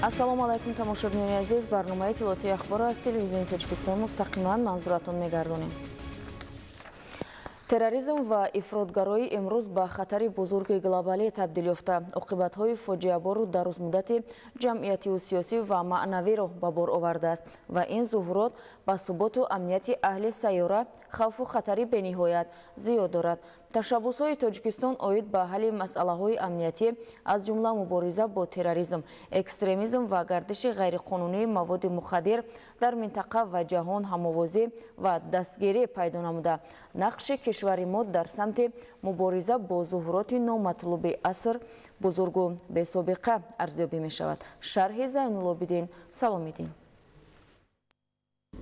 Ассалому алайкум, тамошобинони азиз. Барномаи иттилоотии ахборро аз телевизиони Тоҷикистон мустақиман манзуратон мегардонем. Терроризм ва ифротгароӣ имрӯз ба хатари бузурги глобалӣ табдил ёфта, оқибатҳои фоҷиабору дарозмуддати ҷамъиятиву сиёсӣ ва маънавиро ба бор овардааст ва ин зуҳурот ба суботу амнияти аҳли сайёра хавфу хатари бениҳоят зиёд дорад. Ташаббусҳои Тоҷикистон оид ба ҳалли масъалаҳои амниятӣ, аз ҷумла мубориза бо терроризм, экстремизм ва гардиши ғайриқонунии маводи мухаддир дар минтақа ва ҷаҳон ҳамовозӣ ва дастгирӣ пайдо намуда, нақши кишвари мо дар самти мубориза бо зуҳуроти номатлуби аср бузургу бесобиқа арзёбӣ мешавад. Шарҳи Зайнулобидин Саломиддин.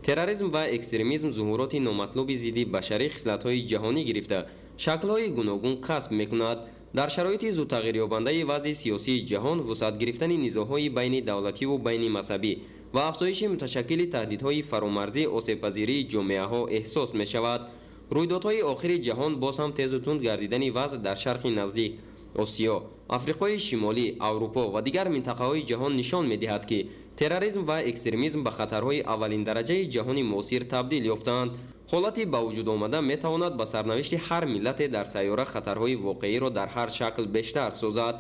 Терроризм ва экстремизм зуҳуроти номатлуби зидди башарӣ хислатҳои ҷаҳонӣ гирифта, шаклҳои гуногун касб мекунад. Дар шароити зудтағйирёбандаи вазъи сиёсии ҷаҳон, вусъат гирифтани низоъҳои байни давлативу байни мазҳабӣ ва афзоиши муташаккили таҳдидҳои фаромарзӣ осебпазирии ҷомеаҳо эҳсос мешавад. Рӯйдодҳои охири ҷаҳон, боз ҳам тезу тунд гардидани вазъ дар Шарқи Наздик, Осиё, Африқои Шимолӣ, Аврупо ва дигар минтақаҳои ҷаҳон нишон медиҳад, ки терроризм ва экстремизм ба хатарҳои аввалиндараҷаи ҷаҳони муосир табдил ёфтаанд. Ҳолати ба вуҷуд омада метавонад ба сарнавишти ҳар миллате дар сайёра хатарҳои воқеиро дар ҳар шакл бештар созад.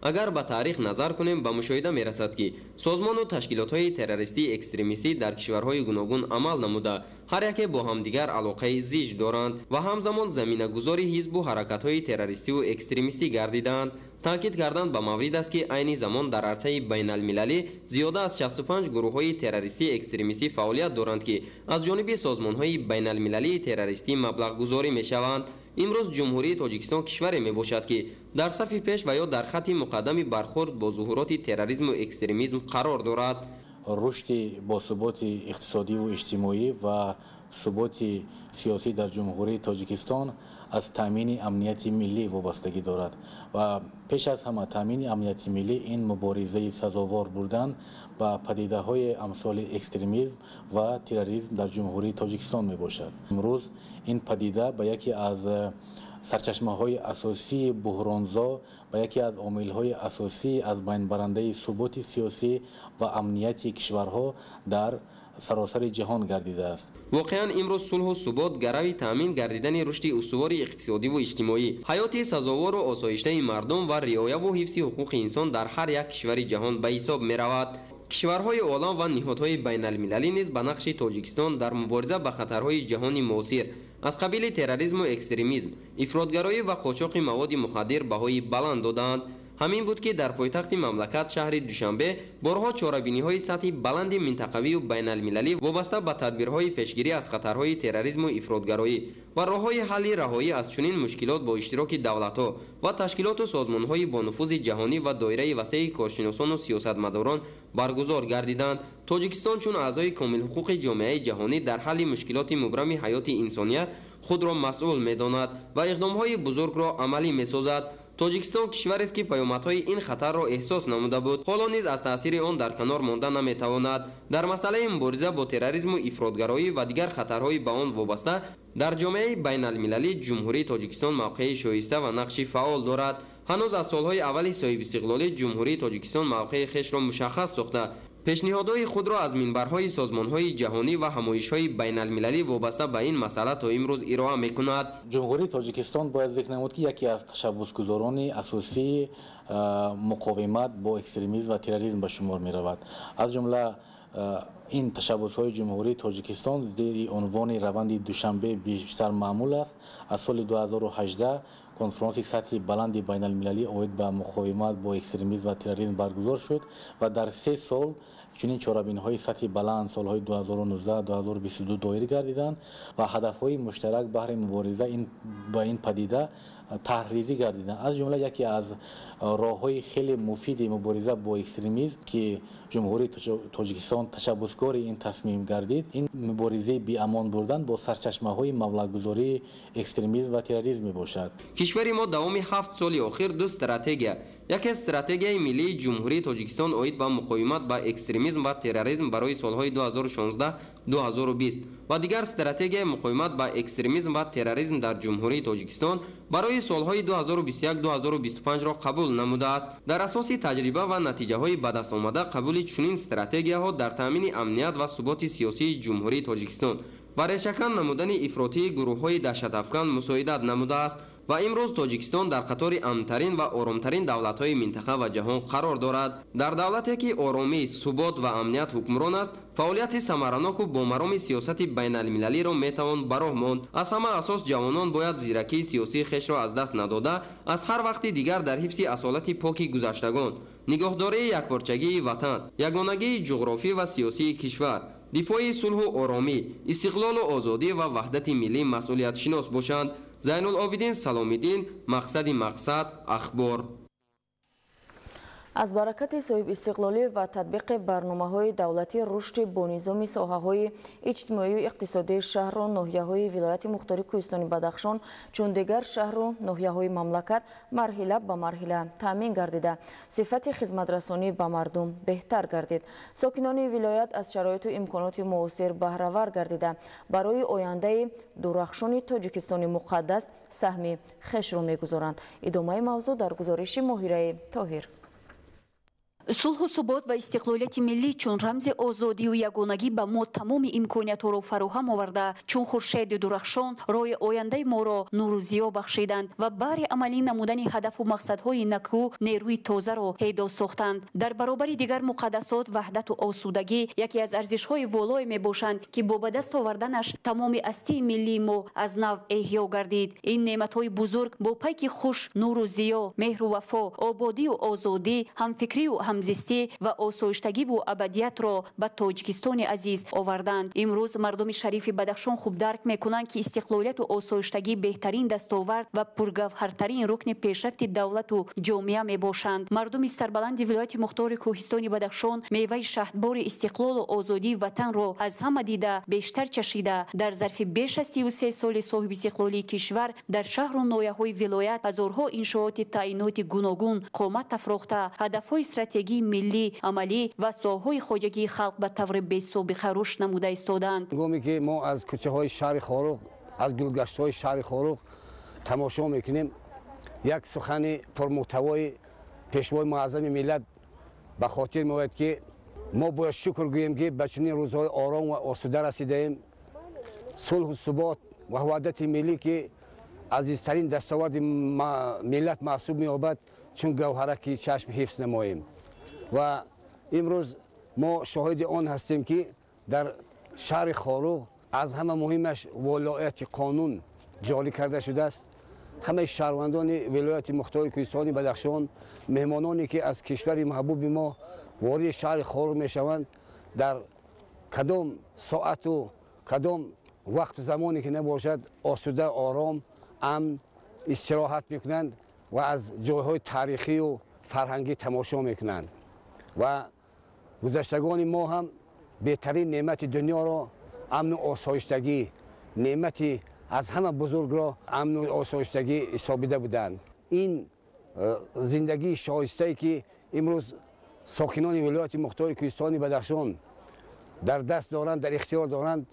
Агар ба таърих назар кунем, ба мушоҳида мерасад, ки созмону ташкилотҳои террористии экстремистӣ дар кишварҳои гуногун амал намуда, ҳар яке бо ҳамдигар алоқаи зич доранд ва ҳамзамон заминагузори ҳизбу ҳаракатҳои террористиву экстремистӣ гардидаанд. Таъкид кардан ба маврид аст, ки айни замон дар арсаи байналмилалӣ зиёда аз 65 гурӯҳҳои террористии экстремистӣ фаъолият доранд, ки аз ҷониби созмонҳои байналмилалии террористӣ маблағгузорӣ мешаванд. Имрӯз Ҷумҳурии Тоҷикистон кишваре мебошад, ки дар сафи пеш ва ё дар хатти муқаддами бархӯрд бо зуҳуроти терроризму экстремизм қарор дорад. Рушди босуботи иқтисодиву иҷтимоӣ ва суботи сиёсӣ дар Ҷумҳурии Тоҷикистон аз таъмини амнияти миллӣ вобастагӣ дорад ва пеш аз ҳама таъмини амнияти миллӣ ин муборизаи сазовор бурдан ба падидаҳои амсоли экстремизм ва терроризм дар Ҷумҳурии Тоҷикистон мебошад. Имрӯз ин падида ба яке аз сарчашмаҳои асосии буҳронзо, ба яке аз омилҳои асосии аз байнбарандаи суботи сиёсӣ ва амнияти кишварҳо дар саросари ҷаҳон гардидааст. Воқеан, имрӯз сулҳу субот гарави таъмин гардидани рушди устувори иқтисодиву иҷтимоӣ, ҳаёти сазовору осоиштаи мардум ва риояву ҳифзи ҳуқуқи инсон дар ҳар як кишвари ҷаҳон ба ҳисоб меравад. Кишварҳои олам ва ниҳодҳои байналмилалӣ низ ба нақши Тоҷикистон дар мубориза ба хатарҳои ҷаҳони муосир аз қабили терроризму экстремизм, ифротгароӣ ва қочоқи маводи мухаддир баҳои баланд додаанд. Ҳамин буд, ки дар пойтахти мамлакат, шаҳри Душанбе, борҳо чорабиниҳои сатҳи баланди минтақавию байналмилалӣ вобаста ба тадбирҳои пешгирӣ аз хатарҳои терроризму ифротгароӣ ва роҳҳои ҳалли раҳоӣ аз чунин мушкилот бо иштироки давлатҳо ва ташкилоту созмонҳои бонуфузи ҷаҳонӣ ва доираи васеи коршиносону сиёсатмадорон баргузор гардиданд. Тоҷикистон чун аъзои комилҳуқуқи ҷомеаи ҷаҳонӣ дар ҳалли мушкилоти мубрами ҳаёти инсоният худро масъул медонад ва иқдомҳои бузургро амалӣ месозад. Тоҷикистон кишварест, ки паёмадҳои ин хатарро эҳсос намуда буд, ҳоло низ аз таъсири он дар канор монда наметавонад. Дар масъалаи мубориза бо терроризму ифротгароӣ ва дигар хатарҳои ба он вобаста дар ҷомеаи байналмилалӣ Ҷумҳурии Тоҷикистон мавқеи шоиста ва нақши фаъол дорад. Ҳанӯз аз солҳои аввали соҳибистиқлолӣ Ҷумҳурии Тоҷикистон мавқеи хешро мушаххас сохта, пешниҳодҳои худро аз минбарҳои созмонҳои ҷаҳонӣ ва ҳамоишҳои байналмилалӣ вобаста ба ин масъала то имрӯз ироа мекунад. Ҷумҳурии Тоҷикистон бояд зикр намуд, ки яке аз ташаббусгузорони асосии муқовимат бо экстремизм ва терроризм ба шумор меравад. Аз ҷумла ин ташаббусҳои Ҷумҳурии Тоҷикистон зери унвони раванди Душанбе бештар маъмул аст. Аз соли 2018 конфронси сатҳи баланди байналмилалӣ оид ба муқовимат бо экстремизм ва терроризм баргузор шуд ва дар 3 сол чунин чорабиниҳои сатҳи баланд солҳои 2019, 2022 доир гардиданд ва ҳадафҳои муштарак баҳри мубориза ба ин падида тарҳрезӣ гардиданд. Аз ҷумла яке аз роҳҳои хеле муфиди мубориза бо экстремизм, ки Ҷумҳурии Тоҷикистон ташаббускори ин тасмим гардид, ин муборизаи беамон бурдан бо сарчашмаҳои маблағгузории экстремизм ва терроризм мебошад. Кишвари мо давоми 7 соли охир ду стратегия, Яке стратегияи миллии Ҷумҳурии Тоҷикистон оид ба муқовимат ба экстремизм ва терроризм барои солҳои 2016-2020 ва дигар стратегияи муқовимат ба экстремизм ва терроризм дар Ҷумҳурии Тоҷикистон барои солҳои 2021-2025-ро қабул намудааст. Дар асоси таҷриба ва натиҷаҳои ба даст омада қабули чунин стратегияҳо дар таъмини амният ва суботи сиёсии Ҷумҳурии Тоҷикистон ва решакан намудани ифротии гурӯҳҳои даҳшатафкан мусоидат намудааст ва имрӯз Тоҷикистон дар қатори амнтарин ва оромтарин давлатҳои минтақа ва ҷаҳон қарор дорад. Дар давлате ки оромӣ, субот ва амният ҳукмрон аст, фаъолияти самараноку бо мароми сиёсати байналмилалиро метавон ба роҳ монд. Аз ҳама асос ҷавонон бояд зиракии сиёсии хешро аз даст надода, аз ҳар вақти дигар дар ҳифзи асолати поки гузаштагон, нигоҳдории якпорчагии ватан, ягонагии ҷуғрофӣ ва сиёсии кишвар, дифои сулҳу оромӣ, истиқлолу озодӣ ва ваҳдати миллӣ масъулиятшинос бошанд. Зайнулобидин Саломиддин, Мақсади мақсад, Ахбор. Аз баракати соҳибистиқлолӣ ва татбиқи барномаҳои давлатӣ рушди бонизоми соҳаҳои иҷтимоию иқтисодии шаҳру ноҳияҳои вилояти мухтори Кӯҳистони Бадахшон чун дигар шаҳру ноҳияҳои мамлакат марҳила ба марҳила таъмин гардида, сифати хизматрасонӣ ба мардум беҳтар гардид. Сокинони вилоят аз шароиту имконоти муосир баҳравар гардида, барои ояндаи дурахшони Тоҷикистони муқаддас саҳми хешро мегузоранд. Идомаи мавзӯъ дар гузориши Моҳираи Тоҳир. Сулҳу субот ва истиқлолияти миллӣ чун рамзи озодию ягонагӣ ба мо тамоми имкониятҳоро фароҳам оварда, чун хуршеди дурахшон роҳи ояндаи моро нуру зиё бахшиданд ва баҳри амалӣ намудани ҳадафу мақсадҳои накӯ нерӯи тозаро ҳейдо сохтанд. Дар баробари дигар муқаддасот ваҳдату осудагӣ яке аз арзишҳои волое мебошанд, ки бо ба даст оварданаш тамоми астии миллии мо аз нав эҳё гардид. Ин неъматҳои бузург бо пайки хуш нуру зиё, меҳру вафо, ободию озодӣ, ҳамфикрию ҳамзистӣ ва осоиштагиву абадиятро ба Тоҷикистони азиз оварданд. Имрӯз мардуми шарифи Бадахшон хуб дарк мекунанд, ки истиқлолияту осоиштагӣ беҳтарин дастовард ва пургавҳартарин рукни пешрафти давлату ҷомеа мебошанд. Мардуми сарбаланди вилояти мухтори Кӯҳистони Бадахшон меваи шаҳдбори истиқлолу озодии ватанро аз ҳама дида бештар чашида, дар зарфи беш аз 33 соли соҳибистиқлолии кишвар дар шаҳру ноҳияҳои вилоят ҳазорҳо иншооти таъиноти гуногун қомат афрохта, ҳадафҳои стратегии миллӣ, амалӣ ва соҳаҳои хоҷагии халқ ба таври бесобиқа рушд намуда истодаанд. Ҳангоме ки мо аз кӯчаҳои шаҳри Хоруғ, аз гулгаштҳои шаҳри Хоруғ тамошо мекунем, як сухани пурмуҳтавои пешвои муаззами миллат ба хотир меояд, ки мо бояд шукр гӯем, ки ба чунин рӯзҳои ором ва осуда расидаем. Сулҳу субот ва ваҳдати миллӣ, ки азизтарин дастоварди миллат маҳсуб меёбад, чун гавҳараки чашм ҳифз намоем. Ва имрӯз мо шоҳиди он ҳастем, ки дар шаҳри Хоруғ аз ҳама муҳимаш вилояти қонун ҷорӣ карда шудааст. Ҳамаи шаҳрвандони вилояти мухтори Кӯҳистони Бадахшон, меҳмононе ки аз кишвари маҳбуби мо вориди шаҳри Хоруғ мешаванд, дар кадом соату кадом вақту замоне ки набошад, осуда, ором, амн истироҳат мекунанд ва аз ҷойҳои таърихию фарҳангӣ тамошо мекунанд. Ва гузаштагони мо ҳам беҳтарин неъмати дунёро амну осоиштагӣ, неъмати аз ҳама бузургро амну осоиштагӣ ҳисобида буданд. Ин зиндагии шоистае ки имрӯз сокинони вилояти мухтори Кӯҳистони Бадахшон дар даст доранд, дар ихтиёр доранд,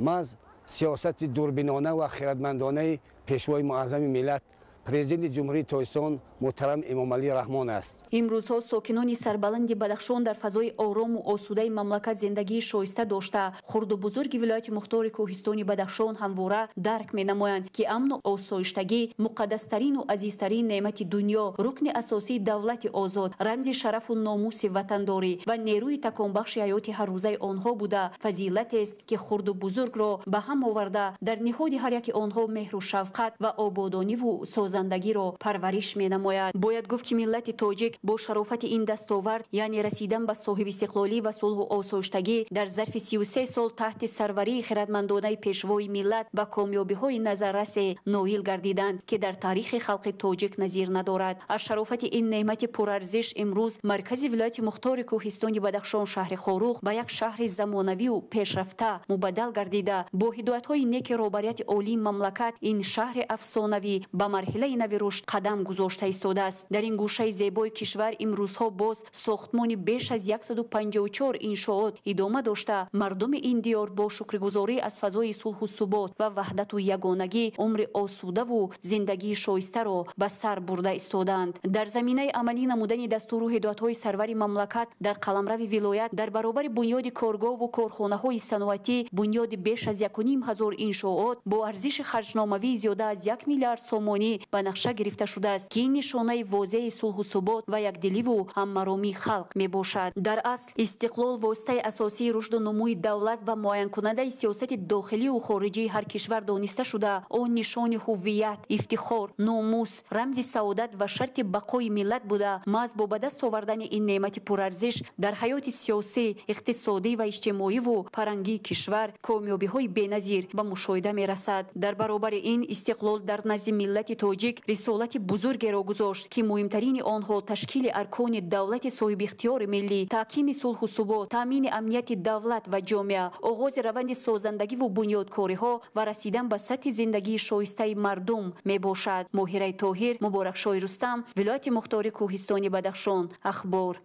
маҳз сиёсати дурбинона ва хиратмандонаи пешвои муаззами миллат, президенти Ҷумҳурии Тоҷикистон муҳтарам Эмомалӣ Раҳмон аст. Имрӯзҳо сокинони сарбаланди Бадахшон дар фазои орому осудаи мамлакат зиндагии шоиста дошта, хурду бузурги вилояти мухтори Кӯҳистони Бадахшон ҳамвора дарк менамоянд, ки амну осоиштагӣ муқаддастарину азизтарин неъмати дунё, рукни асосии давлати озод, рамзи шарафу номуси ватандорӣ ва нерӯи таконбахши ҳаёти ҳаррӯзаи онҳо буда, фазилатест, ки хурду бузургро ба ҳам оварда, дар ниҳоди ҳар яки онҳо меҳру шафқат ва ободониву созандагиро парвариш менамояд. Бояд гуфт, ки миллати тоҷик бо шарофати ин дастовард, яъне расидан ба соҳибистиқлолӣ ва сулҳу осоиштагӣ дар зарфи 33 сол таҳти сарварии хиратмандонаи пешвои миллат ба комёбиҳои назаррасе ноил гардиданд, ки дар таърихи халқи тоҷик назир надорад. Аз шарофати ин неъмати пурарзиш имрӯз маркази вилояти мухтори Кӯҳистони Бадахшон шаҳри Хоруғ ба як шаҳри замонавию пешрафта мубаддал гардида, бо ҳидоятҳои неки роҳбарияти олии мамлакат ин шаҳри афсонавӣ ба марҳилаи Марҳилаи нави рушд қадам гузошта истодааст. Дар ин гӯшаи зебои кишвар имрӯзҳо боз сохтмони беш аз 154 иншоот идома дошта, мардуми ин диёр бо шукргузорӣ аз фазои сулҳу субот ва ваҳдату ягонагӣ умри осудаву зиндагии шоистаро ба сар бурда истодаанд. Дар заминаи амалӣ намудани дастуру ҳидоятҳои сарвари мамлакат дар қаламрави вилоят дар баробари бунёди коргоҳву корхонаҳои саноатӣ бунёди беш аз 1500 иншоот бо арзиши харҷномавии зиёда аз 1 миллиард сомонӣ ба нақша гирифта шудааст, ки ин нишонаи возеҳи сулҳу субот ва якдиливу ҳаммаромии халқ мебошад. Дар асл, истиқлол воситаи асосии рушду нумӯи давлат ва муайянкунандаи сиёсати дохилию хориҷии ҳар кишвар дониста шуда, он нишони ҳуввият, ифтихор, номус, рамзи саодат ва шарти бақои миллат буда, маҳз бо ба даст овардани ин неъмати пурарзиш дар ҳаёти сиёсӣ, иқтисодӣ ва иҷтимоиву фарҳангии кишвар комёбиҳои беназир ба мушоҳида мерасад. Дар баробари ин, истиқлол дар назди миллати тоҷик рисолати бузургеро гузошт, ки муҳимтарини онҳо ташкили аркони давлати соҳибихтиёри миллӣ, таҳкими сулҳу субот, таъмини амнияти давлат ва ҷомеа, оғози раванди созандагиву бунёдкориҳо ва расидан ба сатҳи зиндагии шоистаи мардум мебошад. Моҳираи Тоҳир, Муборакшоҳи Рустам, вилояти мухтори Кӯҳистони Бадахшон, Ахбор.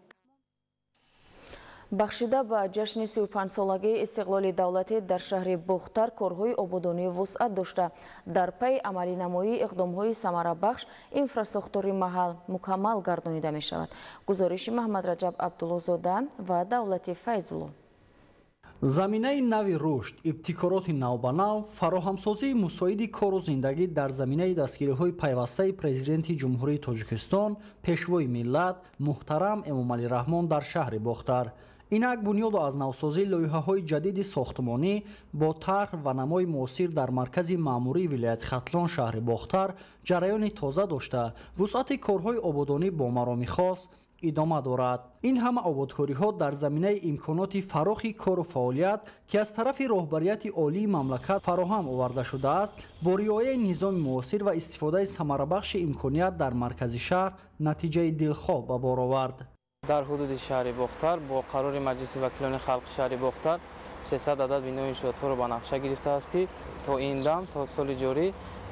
Бахшида ба ҷашни 35-солагии истиқлоли давлатӣ дар шаҳри Бохтар корҳои ободонӣ вусъат дошта, дар пайи амалинамоии иқдомҳои самарабахш инфрасохтори маҳал мукаммал гардонида мешавад. Гузориши Маҳмадраҷаб Абдуллозода ва Давлати Файзулло. Заминаи нави рушд, ибтикороти навбанав, фароҳамсозии мусоиди кору зиндагӣ дар заминаи дастгириҳои пайвастаи Президенти Ҷумҳурии Тоҷикистон, Пешвои миллат муҳтарам Эмомалӣ Раҳмон дар шаҳри Бохтар. Инак бунёду аз навсозии лоиҳаҳои ҷадиди сохтмонӣ бо тарҳ ва намои муосир дар маркази маъмурии вилояти Хатлон шаҳри Бохтар ҷараёни тоза дошта, вусъати корҳои ободонӣ бо мароми хос идома дорад. Ин ҳама ободкориҳо дар заминаи имконоти фарохи кору фаъолият, ки аз тарафи роҳбарияти олии мамлакат фароҳам оварда шудааст, бо риояи низоми муосир ва истифодаи самарабахши имконият дар маркази шаҳр натиҷаи дилхоҳ ба бор овард. Дар ҳудуди шаҳри Бохтар бо қарори Маҷлиси вакилони халқи шаҳри Бохтар 300 адад бинои иншоотҳоро ба нақша гирифтааст, ки то ин дам, то соли ҷорӣ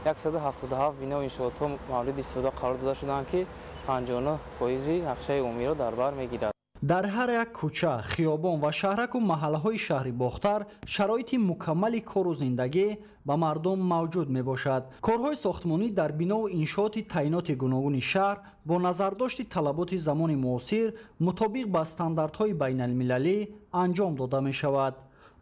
177 бинои иншоотҳо мавриди истифода қарор дода шудаанд, ки 59% нақшаи умумиро дар бар мегирад. Дар ҳар як кӯча, хиёбон ва шаҳраку маҳаллаҳои шаҳри Бохтар шароити мукаммали кору зиндагӣ ба мардум мавҷуд мебошад. Корҳои сохтмонӣ дар бинову иншооти таъиноти гуногуни шаҳр бо назардошти талаботи замони муосир мутобиқ ба стандартҳои байналмилалӣ анҷом дода мешавад.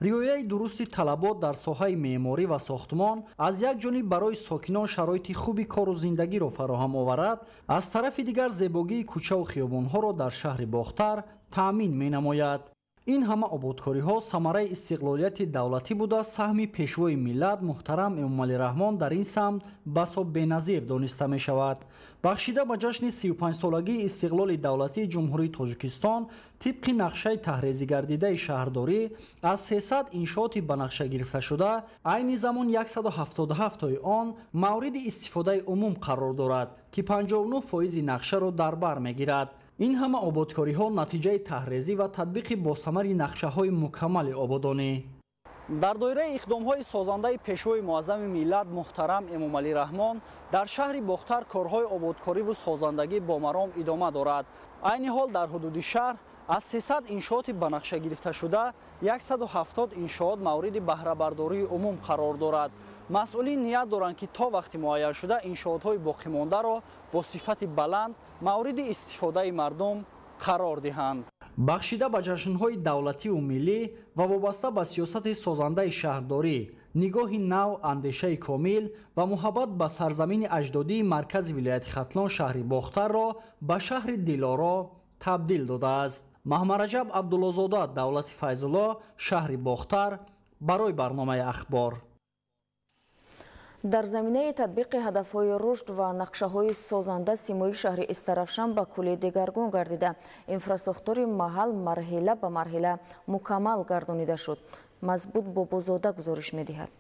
Риояи дурусти талабот дар соҳаи меъморӣ ва сохтмон аз як ҷониб барои сокинон шароити хуби кору зиндагиро фароҳам оварад, аз тарафи дигар зебогии кӯчаву хиёбонҳоро дар шаҳри Бохтар таъмин менамояд. Ин ҳама ободкориҳо самараи истиқлолияти давлатӣ буда, саҳми Пешвои миллат муҳтарам Эмомалӣ Раҳмон дар ин самт басо беназир дониста мешавад. Бахшида ба ҷашни 35-солагии истиқлоли давлатии Ҷумҳурии Тоҷикистон тибқи нақшаи таҳрезигардидаи шаҳрдорӣ аз 300 иншооти ба нақша гирифташуда айни замон 177тои он мавриди истифодаи умум қарор дорад, ки 59% нақшаро дар бар мегирад. Ин ҳама ободкориҳо натиҷаи таҳрезӣ ва татбиқи босамари нақшаҳои мукаммали ободонӣ. Дар доираи иқдомҳои созандаи Пешвои муаззами миллат муҳтарам Эмомалӣ Раҳмон дар шаҳри Бохтар корҳои ободкориву созандагӣ бо маром идома дорад. Айни ҳол дар ҳудуди шаҳр аз 300 иншооти ба нақша гирифташуда 170 иншоот мавриди баҳрабардории умум қарор дорад. Масъулин ният доранд, ки то вақти муайяншуда иншоотҳои боқимондаро бо сифати баланд мавриди истифодаи мардум қарор диҳанд. Бахшида ба ҷашнҳои давлативу миллӣ ва вобаста ба сиёсати созандаи шаҳрдорӣ, нигоҳи нав, андешаи комил ва муҳаббат ба сарзамини аҷдодии маркази вилояти Хатлон шаҳри Бохтарро ба шаҳри Дилоро табдил додааст. Маҳмараҷаб Абдуллозода, Давлати Файзулло, шаҳри Бохтар, барои барномаи Ахбор. Дар заминаи татбиқи ҳадафҳои рушд ва нақшаҳои созанда симои шаҳри Истаравшан ба куллӣ дигаргун гардида, инфрасохтори маҳал марҳила ба марҳила мукаммал гардонида шуд. Мазбут Бобозода гузориш медиҳад.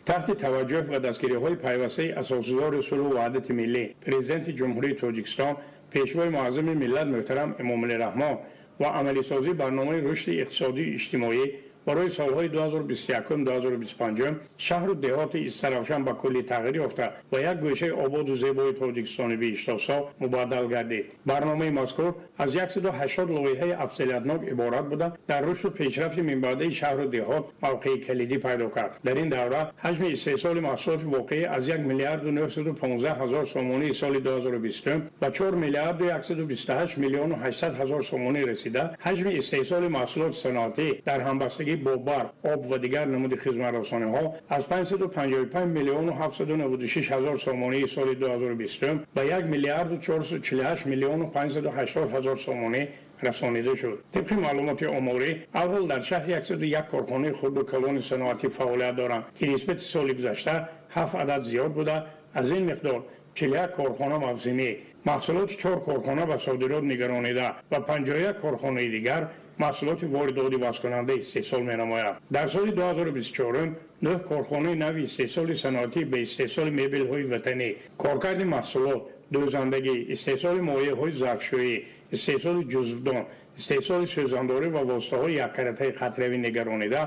Таҳти таваҷҷӯҳ ва дастгириҳои пайвастаи асосгузори сулҳу ваҳдати миллӣ, Президенти Ҷумҳурии Тоҷикистон, Пешвои муаззами миллат муҳтарам Эмомалӣ Раҳмон ва амалисозии барномаи рушди иқтисодию иҷтимоӣ Барои солҳои 2021-2025 шаҳру деҳоти Истаравшан ба куллӣ тағйир ёфта ва як гӯшаи ободу зебои Тоҷикистони биҳиштосо мубаддал гардид. Барномаи мазкур аз 180 лоиҳаи афзалиятнок иборат буда, дар рушду пешрафти минбаъдаи шаҳру деҳот мавқеи калидӣ пайдо кард. Дар ин давра ҳаҷми истеҳсоли маҳсулоти воқеӣ аз 1 миллиарду 915 ҳазор сомонии соли 2020 ба 4 миллиарду 128 миллиону 800 ҳазор сомонӣ расида, ҳаҷми истеҳсоли маҳсулоти саноатӣ дар ҳамбастагӣ бо барқ, об ва дигар намуди хизматрасониҳо аз 555 миллиону 796 ҳазор сомонии соли 2020 ба 1 миллиарду 448 миллиону 580 ҳазор сомонӣ расонида шуд. Тибқи маълумоти оморӣ, аввал дар шаҳр 101 корхонаи хурду калони саноатӣ фаъолият доранд, ки нисбати соли гузашта 7 адад зиёд буда, аз ин миқдор 41 корхона мавсимӣ, маҳсулоти 4 корхона ба содирот нигаронида ва 51 корхонаи дигар маҳсулоти воридоти вазкунанда истеҳсол менамояд. Дар соли 2024 9 корхонаи нави истеҳсоли саноатӣ ба истеҳсоли мебелҳои ватанӣ, коркарди маҳсулот, дӯзандагӣ, истеҳсоли моеъҳои зарфшӯӣ, истеҳсоли ҷузвдон, истеҳсоли сӯзандорӣ ва воситаҳои яккаратаи қатравӣ нигаронида,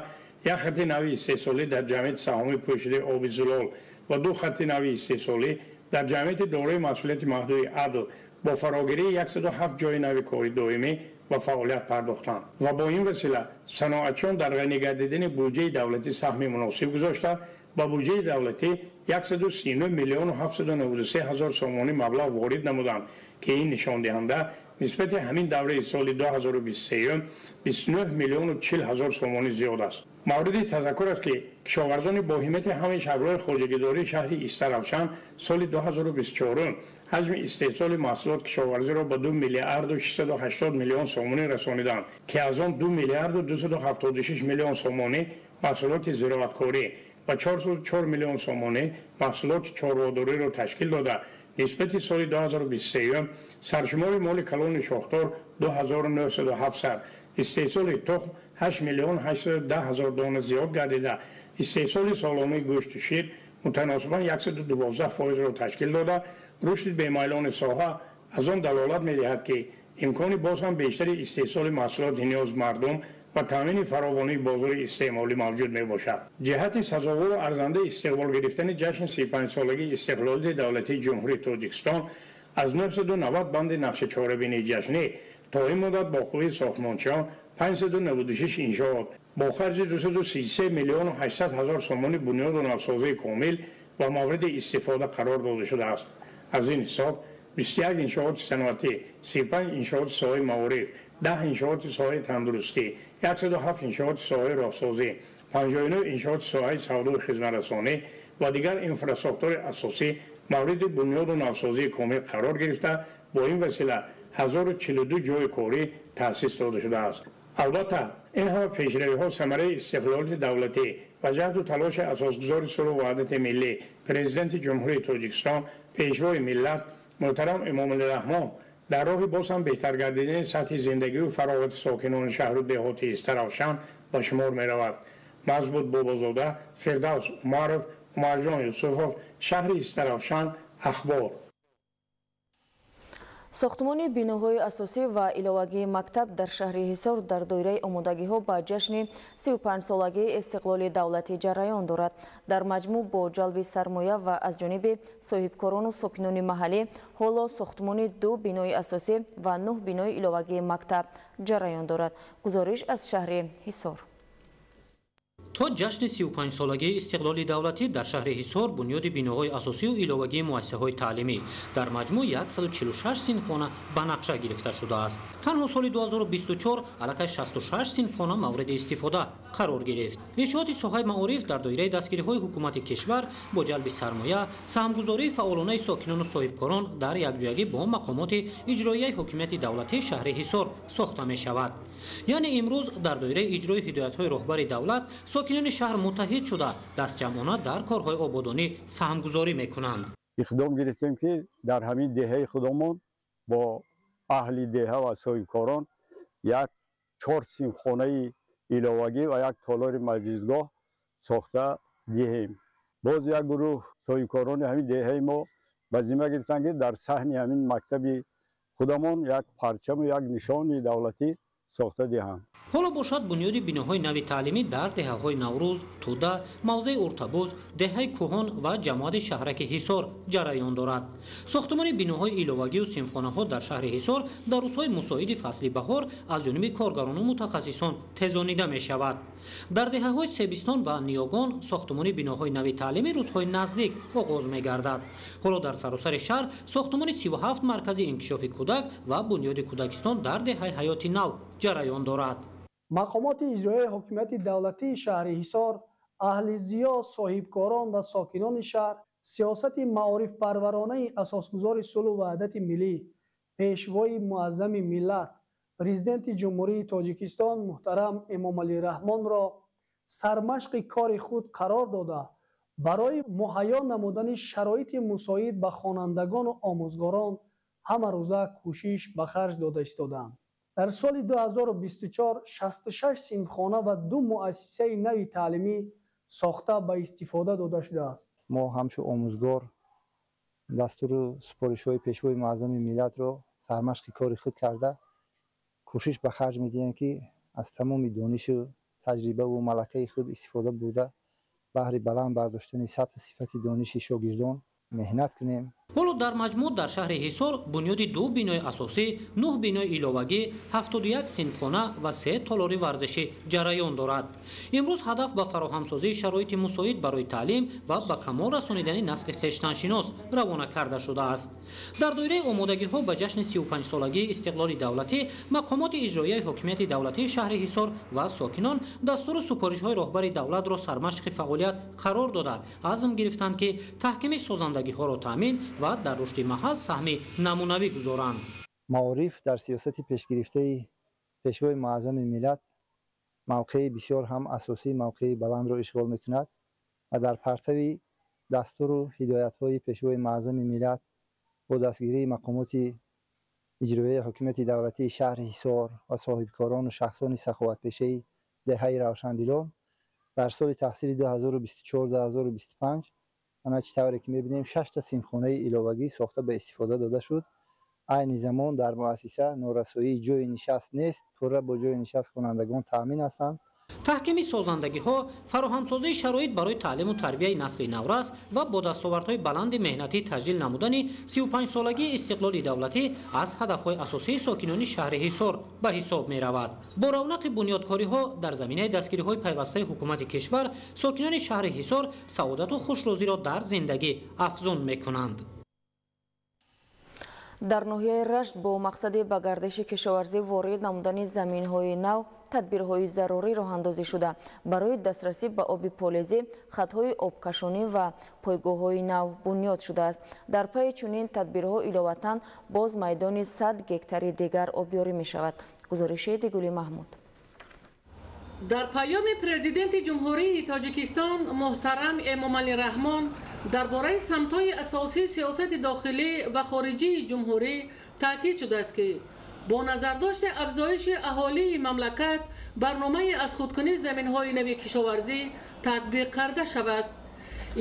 як хати нави истеҳсолӣ дар ҷамъияти саҳомии пӯшидаи оби зулол ва 2 хати нави истеҳсолӣ дар ҷамъияти дорои масъулияти маҳдуди адл бо фарогирии 107 ҷойи нави кори доимӣ ва фаъолият пардохтанд ва бо ин васила саноатчиён дар ғанӣ гардидани буҷаи давлатӣ саҳми муносиб гузошта, ба буҷаи давлатӣ 139 миллиону 793 ҳазор сомонӣ маблағ ворид намуданд, ки ин нишондиҳанда нисбати ҳамин давраи соли 2023 29 миллиону 40 ҳазор сомонӣ зиёд аст. Мавриди тазаккур аст, ки кишоварзони бо ҳиммати ҳамаи шаклҳои хоҷагидории шаҳри Истаравшан соли 2024 ҳаҷми истеҳсоли маҳсулот кишоварзиро ба 2 миллиарду 680 миллион сомонӣ расониданд, ки аз он 2 миллиарду 276 миллион сомонӣ маҳсулоти зироаткорӣ ва 404 миллион сомонӣ маҳсулоти чорводориро ташкил дода, нисбати соли 2023 саршумори моли калони шохдор 2907 сар, истеҳсоли тухм 8 миллион 810 ҳазор дона зиёд гардида, истеҳсоли солонаи гӯшту шир мутаносибан 112%-ро ташкил дода, рушди бемайлони соҳа аз он далолат медиҳад, ки имкони боз ҳам бештари истеҳсоли маҳсулоти ниёз мардум ва таъмини фаровонии бозори истеъмолӣ мавҷуд мебошад. Ҷиҳати сазовору арзандаи истиқбол гирифтани ҷашни 35-солагии истиқлолияти давлатии Ҷумҳурии Тоҷикистон аз 990 банди нақши чорабинии ҷашнӣ то ин муддат бо қувваи сохтмончиён 596 иншоот бо харҷи 233 миллиону 800 ҳазор сомонӣ бунёду навсозии комил ва мавриди истифода қарор дода шудааст. Аз ин ҳисоб 21 иншооти саноатӣ, 35 иншооти соҳаи маориф, 10 иншооти соҳаи тандурустӣ, 107 иншооти соҳаи роҳсозӣ, 59 иншооти соҳаи савдою хизматрасонӣ ва дигар инфрасохтори асосӣ мавриди бунёду навсозии комил қарор гирифта, бо ин васила 1042 ҷойи корӣ таъсис дода шудааст. Албатта, ин ҳама пешравиҳо самараи истиқлолияти давлатӣ ва ҷаҳду талоши асосгузори сулҳу ваҳдати миллӣ, Президенти Ҷумҳурии Тоҷикистон, Пешвои миллат муҳтарам Эмомалӣ Раҳмон дар роҳи боз ҳам беҳтар гардидани сатҳи зиндагию фароғати сокинони шаҳру деҳоти Истаравшан ба шумор меравад. Мазбут Бобозода, Фирдавс Умаров, Умарҷон Юсуфов, шаҳри Истаравшан, Ахбор. Сохтмони биноҳои асосӣ ва иловагии мактаб дар шаҳри Ҳисор дар доираи омодагиҳо ба ҷашни 35-солагии истиқлоли давлатӣ ҷараён дорад. Дар маҷмӯъ бо ҷалби сармоя ва аз ҷониби соҳибкорону сокинони маҳаллӣ ҳоло сохтмони 2 бинои асосӣ ва 9 бинои иловагии мактаб ҷараён дорад. Гузориш аз шаҳри Ҳисор. То ҷашни 35-солагии истиқлоли давлатӣ дар шаҳри Ҳисор бунёди биноҳои асосию иловагии муассисаҳои таълимӣ дар маҷмӯъ 146 синфхона ба нақша гирифта шудааст. Танҳо соли 2024 аллакай 66 синфхона мавриди истифода қарор гирифт. Иншооти соҳаи маориф дар доираи дастгириҳои ҳукумати кишвар бо ҷалби сармоя, саҳмгузории фаъолонаи сокинону соҳибкорон дар якҷоягӣ бо мақомоти иҷроияи ҳокимияти давлатии шаҳри Ҳисор сохта мешавад. Яъне имрӯз дар доираи иҷрои ҳидоятҳои роҳбари давлат сокинони шаҳр муттаҳид шуда дастҷамъона дар корҳои ободонӣ саҳмгузорӣ мекунанд. Иқдом гирифтем, ки дар ҳамин деҳаи худомон бо аҳли деҳа ва соҳибкорон як 4 синфхонаи иловагӣ ва як толори маҷлисгоҳ сохта диҳем. Боз як гурӯҳ соҳибкорони ҳамин деҳаи мо ба зимма гирифтанд, ки дар саҳни ҳамин мактаби худамон як парчаму як нишони давлатӣ сохта диҳанд. Ҳоло бошад бунёди биноҳои нави таълимӣ дар деҳаҳои Наврӯз, Тӯда, мавзеи Уртабуз, деҳаи Кӯҳон ва ҷамоати шаҳраки Ҳисор ҷараён дорад. Сохтумони биноҳои иловагию синфхонаҳо дар шаҳри Ҳисор дар рӯзҳои мусоиди фасли баҳор аз ҷониби коргарону мутахассисон тезонида мешавад. Дар деҳаҳои Себистон ва Ниёгон сохтумони биноҳои нави таълимӣ рӯзҳои наздик оғоз мегардад. Ҳоло дар саросари шаҳр сохтумони 37 маркази инкишофи кӯдак ва бунёди кӯдакистон дар деҳаи Ҳаёти Нав ҷараён дорад. Мақомоти иҷроияи ҳокимияти давлатии шаҳри Ҳисор, аҳли зиё, соҳибкорон ва сокинони шаҳр сиёсати маорифпарваронаи асосгузори сулҳу ваҳдати миллӣ, пешвои муаззами миллат, президенти Ҷумҳурии Тоҷикистон муҳтарам Эмомалӣ Раҳмонро сармашқи кори худ қарор дода, барои муҳайё намудани шароити мусоид ба хонандагону омӯзгорон ҳамарӯза кӯшиш ба харҷ дода истодаанд. Дар соли 2024 66 синфхона ва 2 муассисаи нави таълимӣ сохта ба истифода дода шудааст. Мо ҳамчун омӯзгор дастуру супоришҳои пешвои муаззами миллатро сармашқи кори худ карда, кӯшиш ба харҷ медиҳем, ки аз тамоми донишу таҷрибаву малакаи худ истифода бурда, баҳри баланд бардоштани сатҳу сифати дониши шогирдон меҳнат кунем. Ҳоло дар маҷмӯъ дар шаҳри Ҳисор бунёди 2 бинои асосӣ, 9 бинои иловагӣ, 71 синфхона ва 3 толори варзишӣ ҷараён дорад. Имрӯз ҳадаф ба фароҳамсозии шароити мусоид барои таълим ва ба камол расонидани насли хештаншинос равона карда шудааст. Дар доираи омодагиҳо ба ҷашни 35-солагии истиқлоли давлатӣ мақомоти иҷроияи ҳокимияти давлатии шаҳри Ҳисор ва сокинон дастуру супоришҳои роҳбари давлатро сармашқи фаъолият қарор дода, азм гирифтанд, ки таҳкими созандагиҳоро таъмин ва дар рушди маҳал саҳми намунавӣ гузоранд. Маориф дар сиёсати пешгирифтаи пешвои муаззами миллат мавқеи бисёр ҳам асосӣ, мавқеи баландро ишғол мекунад ва дар партави дастуру ҳидоятҳои пешвои муаззами миллат бо дастгирии мақомоти иҷроияи ҳокимияти давлатии шаҳри Ҳисор ва соҳибкорону шахсони саховатпешаи деҳаи Равшандилон дар соли таҳсили 2024-2025 ана чӣ тавре ки мебинем, 6 синфхонаи иловагӣ сохта ба истифода дода шуд. Айни замон дар муассиса норасоии ҷойи нишаст нест, пурра бо ҷойи нишаст хонандагон таъмин ҳастанд. Таҳкими созандагиҳо, фароҳамсозии шароит барои таълиму тарбияи насли наврас ва бо дастовардҳои баланди меҳнатӣ таҷлил намудани 35-солагии истиқлоли давлатӣ аз ҳадафҳои асосии сокинони шаҳри Ҳисор ба ҳисоб меравад. Бо равнақи бунёдкориҳо дар заминаи дастгириҳои пайвастаи ҳукумати кишвар сокинони шаҳри Ҳисор саодату хушрӯзиро дар зиндагӣ афзун мекунанд. Дар ноҳияи Рашт бо мақсади ба гардиши кишоварзӣ ворид намудани заминҳои нав тадбирҳои зарурӣ роҳандозӣ шуда, барои дастрасӣ ба оби полезӣ хатҳои обкашонӣ ва пойгоҳҳои нав бунёд шудааст. Дар пайи чунин тадбирҳо иловатан боз майдони 100 гектари дигар обёрӣ мешавад. Гузориши Дигули Маҳмуд. Дар паёми президенти Ҷумҳурии Тоҷикистон муҳтарам Эмомалӣ Раҳмон дар бораи самтҳои асосии сиёсати дохилӣ ва хориҷии ҷумҳурӣ таъкид шудааст, ки бо назардошти афзоиши аҳолии мамлакат барномаи аз худкунии заминҳои нави кишоварзӣ татбиқ карда шавад.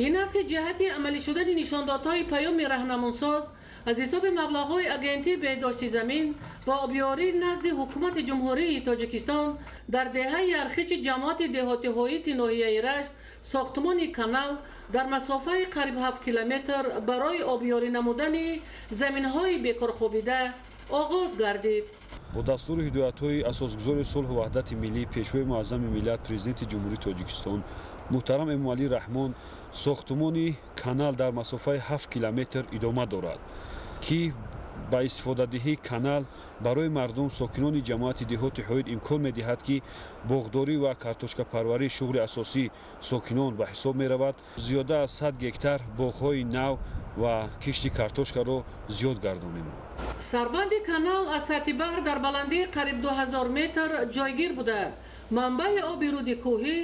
Ин аст, ки ҷиҳати амалӣ шудани нишондодҳои паёми раҳнамунсоз аз ҳисоби маблағҳои агентии беҳдошти замин ва обёрӣ назди ҳукумати Ҷумҳурии Тоҷикистон дар деҳаи Архичи ҷамоати деҳоти Ҳоити ноҳияи Рашт сохтмони канал дар масофаи қариб 7 километр барои обёрӣ намудани заминҳои бекорхобида оғоз гардид. Бо дастуру ҳидоятҳои асосгузори сулҳу ваҳдати миллӣ, пешвои муаззами миллат, президенти Ҷумҳурии Тоҷикистон муҳтарам Эмомалӣ Раҳмон сохтмони канал дар масофаи 7 километр идома дорад, ки ба истифодадиҳии канал барои мардум, сокинони ҷамоати деҳоти Ҳоид имкон медиҳад, ки боғдорӣ ва картошкапарварӣ шуғли асосии сокинон ба ҳисоб меравад. Зиёда аз 100 гектар боғҳои нав ва кишти картошкаро зиёд гардонем. Сарбанди канал аз сатҳи баҳр дар баландии қариб 2000 метр ҷойгир буда, манбаи оби руди кӯҳӣ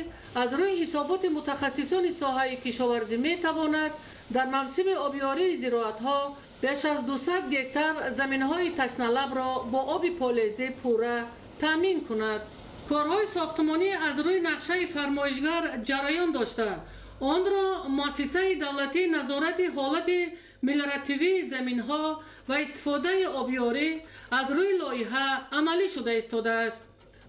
аз рӯи ҳисоботи мутахассисони соҳаи кишоварзӣ метавонад дар мавсими обёрии зироатҳо беш аз 200 гектар заминҳои ташналабро бо оби полезӣ пурра таъмин кунад. Корҳои сохтмонӣ аз рӯи нақшаи фармоишгар ҷараён дошта, онро муассисаи давлатии назорати ҳолати мелиоративии заминҳо ва истифодаи обёрӣ аз рӯи лоиҳа амалӣ шуда истодааст.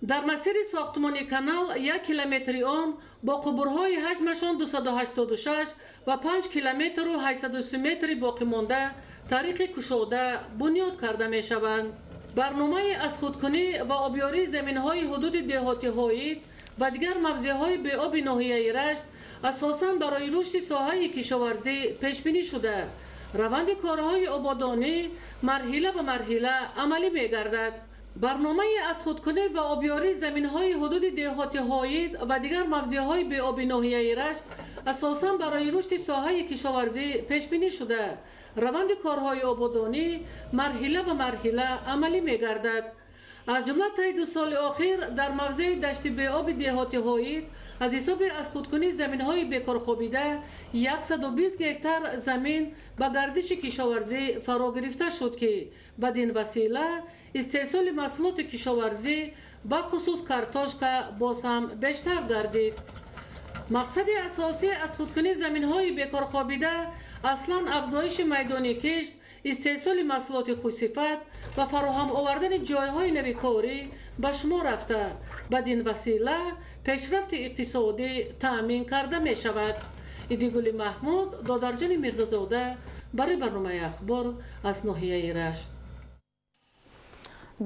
Дар масири сохтмони канал 1 километри он бо қубурҳои ҳаҷмашон 286 ва 5 километру 830 метри боқимонда тариқи кушода бунёд карда мешаванд. Барномаи аз худкунӣ ва обёрии заминҳои ҳудуди деҳоти Ҳоид ва дигар мавзеъҳои беоби ноҳияи Рашт асосан барои рушди соҳаи кишоварзӣ пешбинӣ шуда, раванди корҳои ободонӣ марҳила ба марҳила амалӣ мегардад. Барномаи аз худкунӣ ва обёрии заминҳои ҳудуди деҳоти Ҳоид ва дигар мавзеъҳои беоби ноҳияи Рашт асосан барои рушди соҳаи кишоварзӣ пешбинӣ шуда, раванди корҳои ободонӣ марҳила ба марҳила амалӣ мегардад. Аз ҷумла таи 2 соли охир дар мавзеи дашти беоби деҳоти Ҳоид аз ҳисоби аз худкунии заминҳои бекорхобида 120 гектар замин ба гардиши кишоварзӣ фаро гирифта шуд, ки бадин васила истеҳсоли маҳсулоти кишоварзӣ бахусус картошка боз ҳам бештар гардид. Мақсади асосӣ аз худкунии заминҳои бекорхобида аслан афзоиши майдони кишт, истеҳсоли маҳсулоти хушсифат ва фароҳам овардани ҷойҳои нави корӣ ба шумор рафта, бадин васила пешрафти иқтисодӣ таъмин карда мешавад. Идигули Маҳмуд, Додарҷони Мирзозода барои барномаи Ахбор аз ноҳияи Рашт.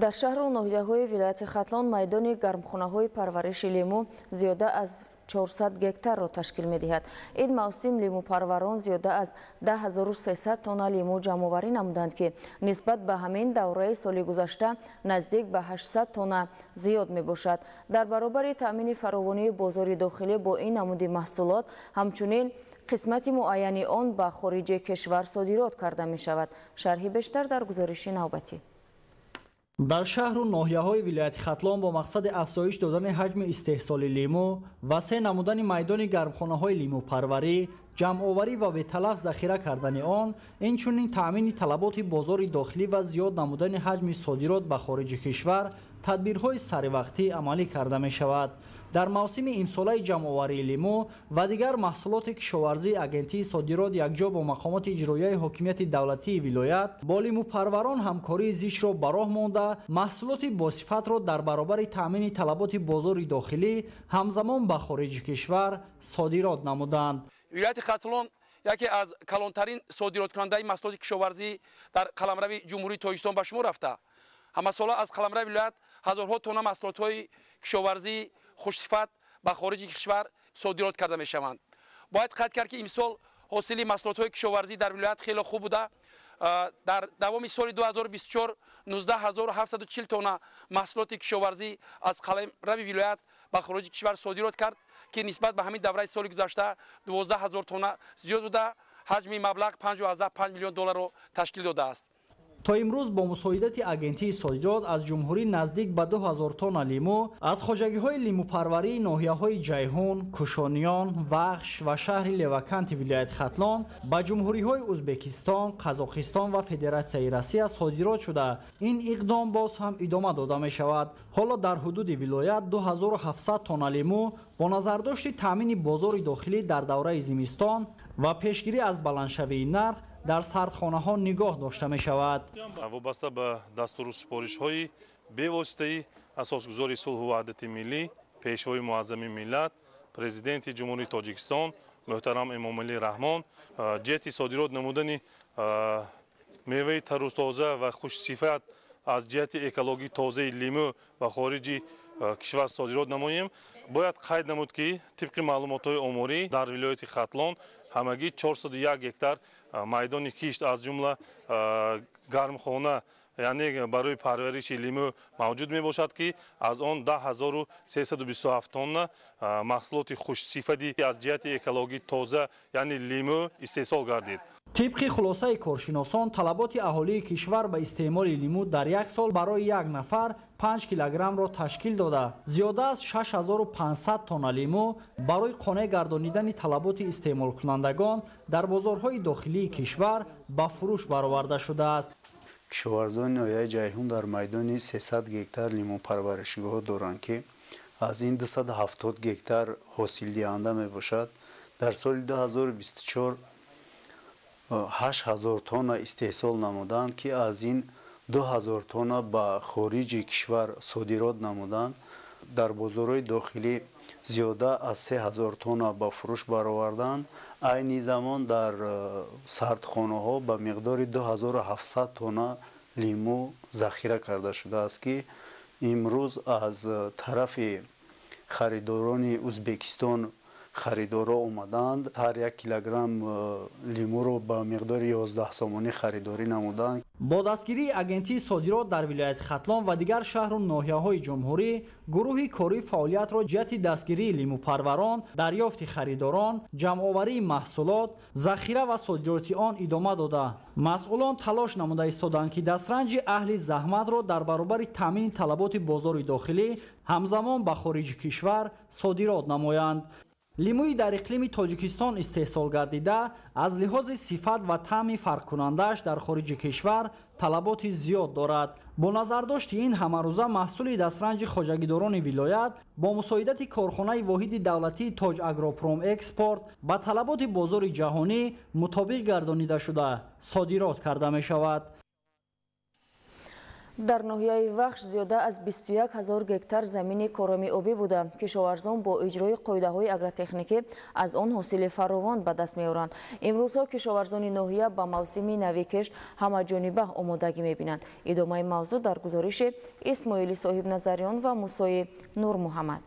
Дар шаҳру ноҳияҳои вилояти Хатлон майдони гармхонаҳои парвариши лимӯ зиёда аз 400 гектарро ташкил медиҳад. Ин мавсим лимӯпарварон зиёда аз 10300 тонна лимӯ ҷамъоварӣ намуданд, ки нисбат ба ҳамин давраи соли гузашта наздик ба 800 тонна зиёд мебошад. Дар баробари таъмини фаровонии бозори дохилӣ бо ин намуди маҳсулот, ҳамчунин қисмати муайяни он ба хориҷи кишвар содирот карда мешавад. Шарҳи бештар дар гузориши навбатӣ. Дар шаҳру ноҳияҳои вилояти Хатлон бо мақсади афзоиш додани ҳаҷми истеҳсоли лимӯ ва се намудани майдони гармхонаҳои лимӯпарварӣ, ҷамъоварӣ ва беталаф захира кардани он, инчунин таъмини талаботи бозори дохилӣ ва зиёд намудани ҳаҷми содирот ба хориҷи кишвар тадбирҳои саривақтӣ амалӣ карда мешавад. Дар мавсими имсолаи ҷамъоварии лимӯ ва дигар маҳсулоти кишоварзӣ агентии содирот якҷо бо мақомоти иҷроияи ҳокимияти давлатии вилоят бо лимӯпарварон ҳамкории зичро ба роҳ монда, маҳсулоти босифатро дар баробари таъмини талаботи бозори дохилӣ ҳамзамон ба хориҷи кишвар содирот намуданд. Вилояти Хатлон яке аз калонтарин содироткунандаи маҳсулоти кишоварзӣ дар қаламрави Ҷумҳурии Тоҷикистон ба шумор рафта. Ҳамасола аз қаламрави вилоят ҳазорҳо тонна маҳсулотҳои кишоварзии хушсифат ба хориҷи кишвар содирот карда мешаванд. Бояд қайд кард, ки имсол ҳосили маҳсулотҳои кишоварзӣ дар вилоят хеле хуб буда. Дар давоми соли 2024 19740 тонна маҳсулоти кишоварзӣ аз қаламрави вилоят ба хориҷи кишвар содирот кард, ки нисбат ба ҳамин давраи соли гузашта 12000 тонна зиёд буда, ҳаҷми маблағ 5,5 миллион долларро ташкил додааст. То имрӯз бо мусоидати агентии содирот аз ҷумҳурӣ наздик ба 2000 тонна лимӯ аз хоҷагиҳои лимӯпарварии ноҳияҳои Ҷайҳун, Кушониён, Вахш ва шаҳри Леваканти вилояти Хатлон ба ҷумҳуриҳои Узбекистон, Қазоқистон ва Федератсияи Россия содирот шуда, ин иқдом боз ҳам идома дода мешавад. Ҳоло дар ҳудуди вилоят 2700 тонна лимӯ бо назардошти таъмини бозори дохилӣ дар давраи зимистон ва пешгирӣ аз баландшавии нарх дар сардхонаҳо нигоҳ дошта мешавад. Вобаста ба дастуру супоришҳои бевоситаи асосгузори сулҳу ваҳдати миллӣ, пешвои муаззами миллат, президенти Ҷумҳурии Тоҷикистон муҳтарам Эмомалӣ Раҳмон, ҷиҳати содирот намудани меваи тару тоза ва хушсифат аз ҷиҳати экологии тозаи лимӯ ба хориҷи кишвар содирот намоем. Бояд қайд намуд, ки тибқи маълумотҳои оморӣ дар вилояти Хатлон ҳамагӣ 401 гектар майдони кишт аз ҷумла гармхона, яъне барои парвариши лимӯ мавҷуд мебошад, ки аз он 10327 тонна маҳсулоти хушсифати аз ҷиҳати экологӣ тоза, яъне лимӯ истеҳсол гардид. Тибқи хулосаи коршиносон, талаботи аҳолии кишвар ба истеъмоли лимӯ дар як сол барои як нафар 5 килограммро ташкил дода, зиёда аз 6500 тонна лимӯ барои қонеъ гардонидани талаботи истеъмолкунандагон дар бозорҳои дохилии кишвар ба фурӯш бароварда шудааст. Кишоварзони ноҳияи Ҷайҳун дар майдони 300 гектар лимӯпарваришгоҳ доранд, ки аз ин 270 гектар ҳосилдиҳанда мебошад. Дар соли 2024 8000 тонна истеҳсол намуданд, ки аз ин 2000 тонна ба хориҷи кишвар содирот намуданд. Дар бозорҳои дохилӣ зиёда аз 3000 тонна ба фурӯш бароварданд. Айни замон дар сардхонаҳо ба миқдори 2700 тонна лимӯ захира карда шудааст, ки имрӯз аз тарафи харидорони Ӯзбекистон харидорҳо омадаанд. Ҳар як килограмм лимӯро ба миқдори 11 сомонӣ харидорӣ намуданд. Бо дастгирии агентии содирот дар вилояти Хатлон ва дигар шаҳру ноҳияҳои ҷумҳурӣ гурӯҳи корӣ фаъолиятро ҷиҳати дастгирии лимӯпарварон, дарёфти харидорон, ҷамъоварии маҳсулот, захира ва содироти он идома дода. Масъулон талош намуда истоданд, ки дастранҷи аҳли заҳматро дар баробари таъмини талаботи бозори дохилӣ ҳамзамон ба хориҷи кишвар содирот намоянд. Лимӯи дар иқлими Тоҷикистон истеҳсол гардида аз лиҳози сифат ва таъми фарқкунандааш дар хориҷи кишвар талаботи зиёд дорад. Бо назардошти ин ҳамарӯза маҳсули дастранҷи хоҷагидорони вилоят бо мусоидати корхонаи воҳиди давлатии Тоҷ Агропромэкспорт ба талаботи бозори ҷаҳонӣ мутобиқ гардонида шуда содирот карда мешавад. Дар ноҳияи Вахш зиёда аз 21 ҳазор гектар замини короми обӣ буда. Кишоварзон бо иҷрои қоидаҳои агротехникӣ аз он ҳосили фаровон ба даст меоранд. Имрӯзҳо кишоварзони ноҳия ба мавсими нави кишт ҳамаҷониба омодагӣ мебинанд. Идомаи мавзӯъ дар гузориши Исмоили Соҳибназариён ва Мусои Нурмуҳаммад.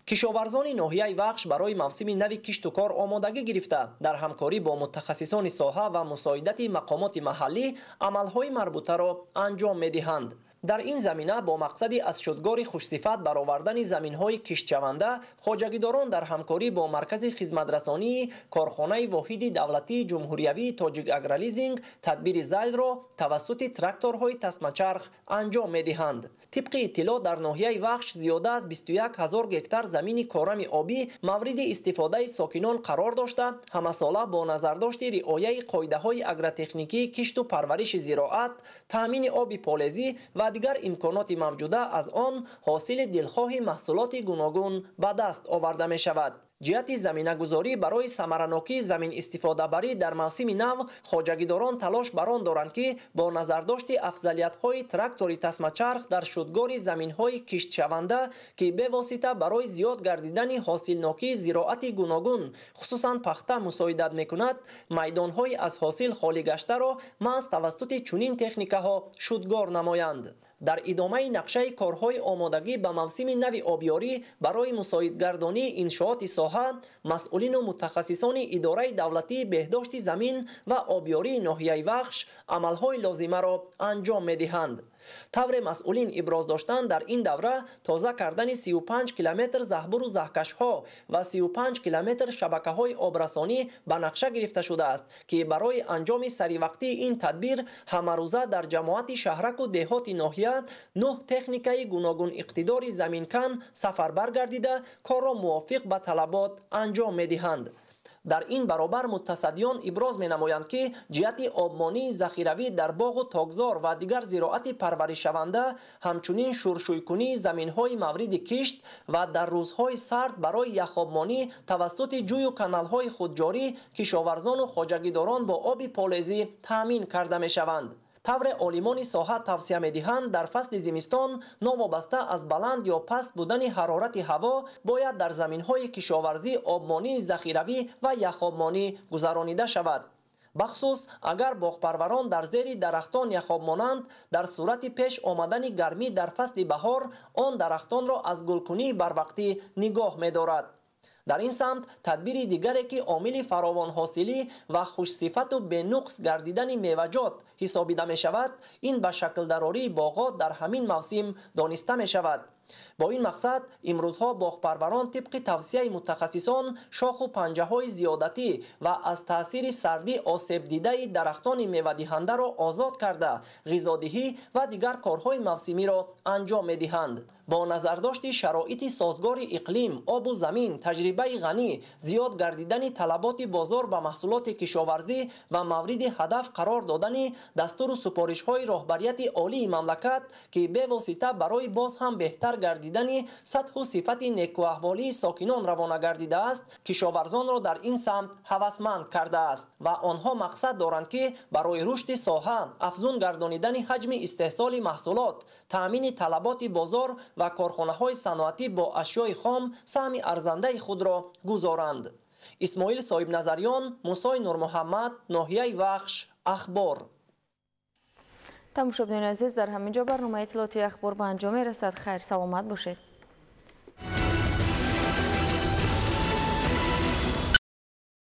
Кишоварзони ноҳияи Вахш барои мавсими нави кишту кор омодагӣ гирифта, дар ҳамкорӣ бо мутахассисони соҳа ва мусоидати мақомоти маҳаллӣ амалҳои марбутаро анҷом медиҳанд. Дар ин замина бо мақсади аз шудгори хушсифат баровардани заминҳои киштшаванда, хоҷагидорон дар ҳамкорӣ бо маркази хизматрасонии корхонаи воҳиди давлатии ҷумҳуриявии Тоҷик Агролизинг тадбири зайлро тавассути тракторҳои тасмачарх анҷом медиҳанд. Тибқи иттилоъ, дар ноҳияи Вахш зиёда аз 21 ҳазор гектар замини корами обӣ мавриди истифодаи сокинон қарор дошта, ҳамасола бо назардошти риояи қоидаҳои агротехникии кишту парвариши зироат, таъмини оби полезӣ ва дигар имконоти мавҷуда аз он ҳосили дилхоҳи маҳсулоти гуногун ба даст оварда мешавад. Ҷиҳати заминагузорӣ барои самаранокии замин истифодабарӣ дар мавсими нав хоҷагидорон талош бар он доранд, ки бо назардошти афзалиятҳои трактори тасмачарх дар шудгори заминҳои киштшаванда, ки бевосита барои зиёд гардидани ҳосилнокии зироати гуногун, хусусан пахта, мусоидат мекунад, майдонҳои аз ҳосил холӣ гаштаро маҳз тавассути чунин техникаҳо шудгор намоянд. Дар идомаи нақшаи корҳои омодагӣ ба мавсими нави обёрӣ барои мусоидгардонии иншооти соҳа, масъулину мутахассисони идораи давлатии беҳдошти замин ва обёрии ноҳияи Вахш амалҳои лозимаро анҷом медиҳанд. Тавре масъулин иброз доштанд, дар ин давра тоза кардани 35 километр заҳбуру заҳкашҳо ва 35 километр шабакаҳои обрасонӣ ба нақша гирифта шудааст, ки барои анҷоми саривақтии ин тадбир ҳамарӯза дар ҷамоати шаҳраку деҳоти ноҳия 9 техникаи гуногун иқтидори заминкан сафарбар гардида, корро мувофиқ ба талабот анҷом медиҳанд. Дар ин баробар мутасаддиён иброз менамоянд, ки ҷиҳати обмонии захиравӣ дар боғу токзор ва дигар зироати парваришшаванда, ҳамчунин шуршӯйкунии заминҳои мавриди кишт ва дар рӯзҳои сард барои яхобмонӣ тавассути ҷӯю каналҳои худҷорӣ кишоварзону хоҷагидорон бо оби полезӣ таъмин карда мешаванд. Тавре олимони соҳа тавсия медиҳанд, дар фасли зимистон новобаста аз баланд ё паст будани ҳарорати ҳаво бояд дар заминҳои кишоварзӣ обмонии захиравӣ ва яхобмонӣ гузаронида шавад. Бахусус агар боғпарварон дар зери дарахтон яхоб монанд, дар сурати пеш омадани гармӣ дар фасли баҳор он дарахтонро аз гулкунии барвақтӣ нигоҳ медорад. Дар ин самт тадбири дигаре, ки омили фаровонҳосилӣ ва хушсифату бенуқс гардидани меваҷот ҳисобида мешавад, ин ба шаклдарории боғот дар ҳамин мавсим дониста мешавад. Бо ин мақсад имрӯзҳо боғпарварон тибқи тавсияи мутахассисон шоху панҷаҳои зиёдатӣ ва аз таъсири сардӣ осебдидаи дарахтони мевадиҳандаро озод карда, ғизодиҳӣ ва дигар корҳои мавсимиро анҷом медиҳанд. Бо назардошти шароити созгори иқлим, обу замин, таҷрибаи ғанӣ, зиёд гардидани талаботи бозор ба маҳсулоти кишоварзӣ ва мавриди ҳадаф қарор додани дастуру супоришҳои роҳбарияти олии мамлакат, ки бевосита барои боз ҳам беҳтар гардидани сатҳу сифати некӯаҳволии сокинон равона гардидааст, кишоварзонро дар ин самт ҳавасманд кардааст ва онҳо мақсад доранд, ки барои рушди соҳа, афзун гардонидани ҳаҷми истеҳсоли маҳсулот, таъмини талаботи бозор ва корхонаҳои саноатӣ бо ашёи хом саҳми арзандаи худро гузоранд. Исмоил Соҳибназарён, Мусои Нурмуҳаммад, ноҳияи Вахш, Ахбор. Тамошобинони азиз, дар ҳамин ҷо барномаи иттилоотии Ахбор ба анҷом мерасад. Хайр, саломат бошед.